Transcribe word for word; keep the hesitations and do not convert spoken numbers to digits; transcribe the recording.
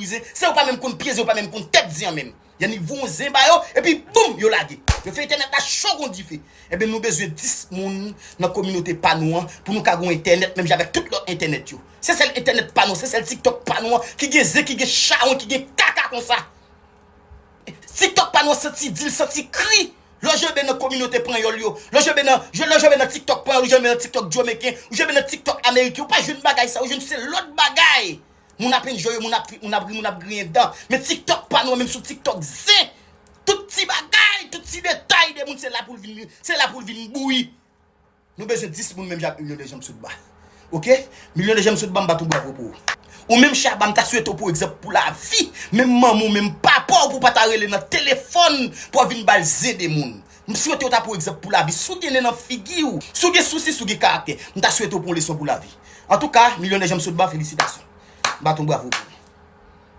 brize, se yo pa menm konn pye zen, yo pa menm konn tèt zen an menm. Y annik voye yon zen ba yo, epi boum, yo lage. Yo fè entènèt la cho kon dife. Ebyen, nou bezwen dis moun nan kominote pa nou an pou nou ka gen yon entènèt menm jan avèk tout lòt entènèt yo. Se sèl entènèt pa nou, se sèl TikTok pa nou an ki gen zen, ki gen chawony, ki gen kaka konsa. TikTok pa nou an santi di l, santi kri. Lè w janbe nan kominote panyòl yo, lè w janbe nan, lè w janbe nan TikTok panyòl, ou janbe nan TikTok jamaiken, ou janbe nan TikTok ameriken, ou pa jwenn bagay sa, ou jwenn se lòt bagay. Moun ap enjoy yo, moun ap ri, moun ap ri, moun ap griyen dan. Men TikTok pa nou an, menm sou TikTok zen, tout ti bagay, tout ti detay de moun, se la pou l vin, se la pou l vin bouyi. Nou bezwen dis moun menm jan ak Milyon de Janm Sot Ba. Oke? Milyon de Janm Sot Ba, m bat yon bravo pou ou. Ou menm Shabba, m ta swete w pran egzanp pou lavi. Menm manman w, menm papa w, pou w pa ta rele nan telefòn pou w vin ba l zen de moun. M swete w ta pran egzanp pou lavi. Si w gen nen nan figi w, si w gen sousi, si w gen karaktè, m ta swete w pran leson pou lavi. Antouka, Milyon de Janm Sot Ba, felisitasyon. M bat yon bravo pou ou.